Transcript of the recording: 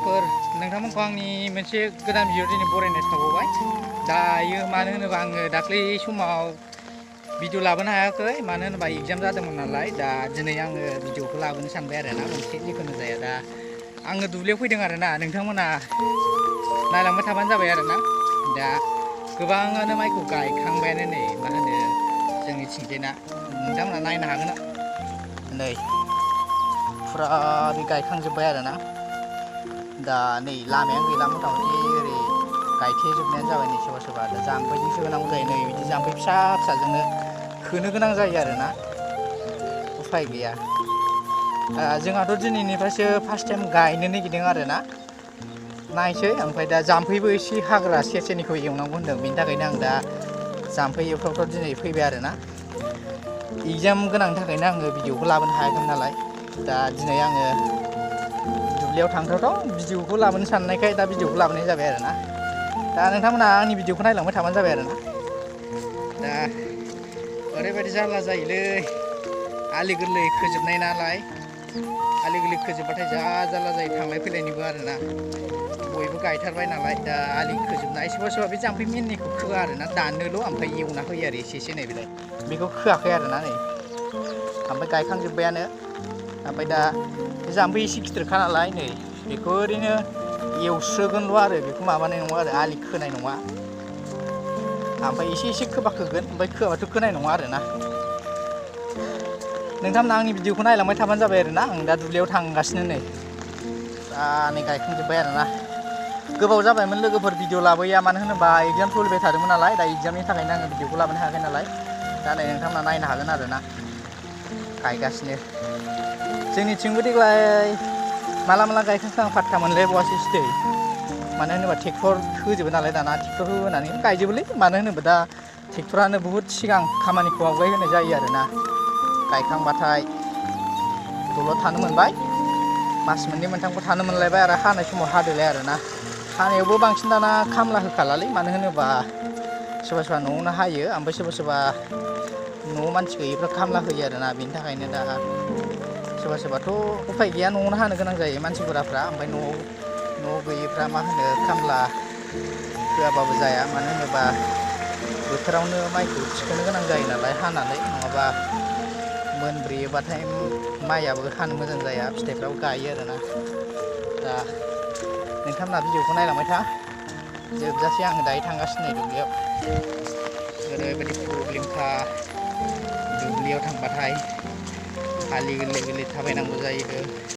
लोगोफोर नोंथांमोनखौ आंनि मोनसे गोदान भिडिअ दिनै बरायनाय थाबावबाय। दायो मानो होनोबा आङो दाख्लै समाव भिडिअ लाबोनो हायाखै, मानो होनोबा एग्जाम जादोंमोन नालाय। दा दिनै आङो भिडिअखौ लाबोनो सानबाय आरोना, मोनसे जिखुनु जाया। दा आङो दुब्लियाव फैदों आरोना, नोंथांमोना नायलांबाय थाबानो जाबाय आरोना। दा गोबाङानो माइखौ गायखांबायानो, नै मा होनो जोंनिथिंजायना नोंथांमोना नायनो हागोन। नै फुरा बे गायखांजोब्बाय आरोना। दा नै लामायानो गैला, मथा मथि ओरै गायथेजोबनायानो जाबाय। नै सोरबा सोरबा दा जाम्फैजोंसो होनांगौ जायो। नै बिदि जाम्फै फिसा फिसाजोंनो होनो गोनां जायो आरोना, उफाय गैया। जोंहाथ' दिनैनिफ्रायसो फार्स्ट टाइम गायनो नागिरदों आरोना। नायसै ओमफ्राय दा जाम्फैबो एसे हाग्रा सेर सेरनिखौ एवनांगौ होनदों, बेनि थाखायनो आं दा जाम्फै एवफ्रावफ्राव दिनै फैबाय आरोना। एग्जाम गोनांनि थाखायनो आङो भिडिअखौ लाबोनो हायाखैमोन नालाय। दा दिनै आङो दुब्लियाव थांथावथाव भिडिअखौ लाबोनो साननायखाय दा भिडिअखौ लाबोनाय जाबाय आरोना। दा नोंथांमोनहा आंनि भिडिअखौ नायलांबाय थाबानो जाबाय आरोना। दा ओरैबायदि जारला जायोलै, आलि गोरलै खोजोबनाय नालाय। आलि गोरलै खोजोबबाथाय जा जारला जायो थांलाय फैलायनिबो आरोना। बयबो गायथारबाय नालाय, दा आलि खोजोबनाय सोरबा सोरबा बे जाम्फै मेननिखौ खोआ आरोना, दानोल' ओमफ्राय एवना होयो आरो एसे एसे। नै बेलाय बेखौ खोआखै आरोना, नै ओमफ्राय गायखांजोब्बायानो। ओमफ्राय दा जाम्फै एसे गिदिरखा नालाय, नै बेखौ ओरैनो एवस्रोगोनल' आरो, बेखौ माबानाय नङा आरो, आलि खोनाय नङा। ओमफ्राय एसे एसे खोबा खोगोन, ओमफ्राय खोआबाथ' खोनाय नङा आरोना। नोंथांमोना आंनि भिडिअखौ नायलांबाय थाबानो जाबाय आरोना। आं दा दुब्लियाव थांगासिनो नै। दा नै गायखांजोब्बाय आरोना। गोबाव जाबायमोन लोगोफोर भिडिअ लाबोया, मानो होनोबा एग्जाम सोलिबाय थादोंमोन नालाय। दा एग्जामनि थाखायनो आङो भिडिअखौ लाबोनो हायाखै नालाय। दा नै नोंथांमोना नायनो हागोन आरोना, गायगासिनो। जोंनिथिंबो देग्लाय माला माला गायखांखो आं फात्ता मोनलायबावासैसो दै। मानो होनोबा ट्रेक्टर होजोबो नालाय दाना, ट्रेक्टर होनानै गायजोबोलै। मानो होनोबा दा ट्रेक्टरानो बुहुद सिगां खामानिखौ आवगायहोनाय जायो आरोना। गायखांबाथाय दलद थानो मोनबाय, मास मोननै मोनथामखौ थानो मोनलायबाय आरो हानाय समाव हादोलाय आरोना। हानायावबो बांसिन दाना खामला होखालालै, मानो होनोबा सोरबा सोरबा न'आवनो हायो, ओमफ्राय सोरबा सोरबा न'आव मानसि गैयैफ्रा खामला होयो आरोना। बेनि थाखायनो दा सोरबा सोरबाथ' उफाय गैया, न'आवनो हानो गोनां जायो मानसि बुरजाफ्रा। ओमफ्राय न'आव गैयैफ्रा मा होनो खामला होआबाबो जाया, मानो होनोबा बोथोरावनो माइखौ थिखोनो गोनां जायो नालाय हानानै, नङाबा मोनब्रेयोबाथाय माइयाबो हानो मोजां जाया, फिथाइफ्राबो गायो आरोना। दा नोंथांमोना भिडिअखौ नायलांबाय था, जोबजासे आङो दायो थांगासिनो नै दुब्लियाव। ओरैबायदि प्रब्लेमखा दुब्लियाव थांबाथाय, आलि गोरलै गोरलै थाबायनांगौ जायो।